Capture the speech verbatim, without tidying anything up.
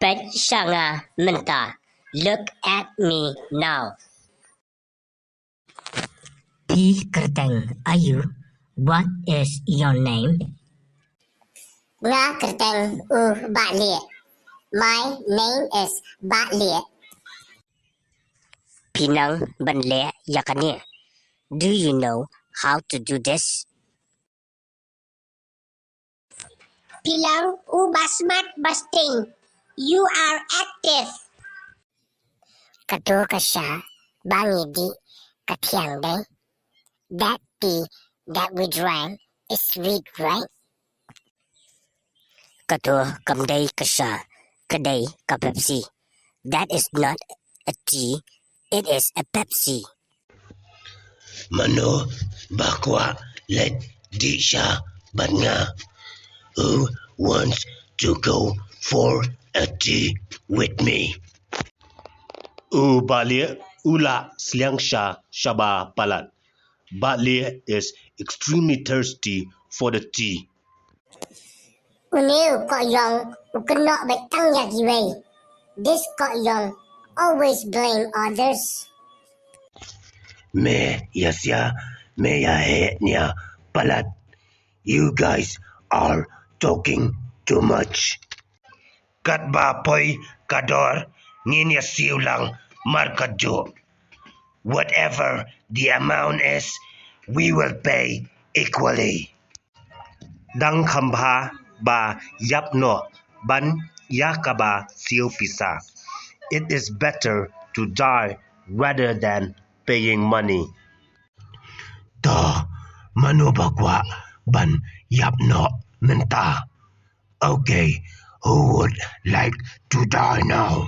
Peit sha nga mynta. Look at me now. Phi kyrteng aïu? What is your name? Nga kyrteng u Bah Lieh. My name is Bah Lieh. Phi nang ban leh ïa kane? Do you know how to do this? Phi long u ba smart ba sting. You are active. Kato ka sha ba ngi dih ka thiang dei. That tea that we drank is sweet, right? Kato kam dei ka sha, ka dei ka Pepsi. That is not a tea, it is a Pepsi. Mano ba kwah leit dih sha bad nga? Who wants to go for a tea with me? U Bah Lieh u la sliang sha shaba palat. Bah Lieh is extremely thirsty for the tea. Une u kohyong u kynnoh beit tang ïa kiwei. This kohyong always blame others. Me ïa sia, me ïa heh nia palat. You guys are talking too much. Katba poi ka dor ngin ïa siew lang markatjuh. Whatever the amount is, we will pay equally. Dang kham bha ba ïap noh ban ïa kaba siew pisa. It is better to die rather than paying money. To, mano ba kwah ban ïap noh mynta? Okay, who would like to die now?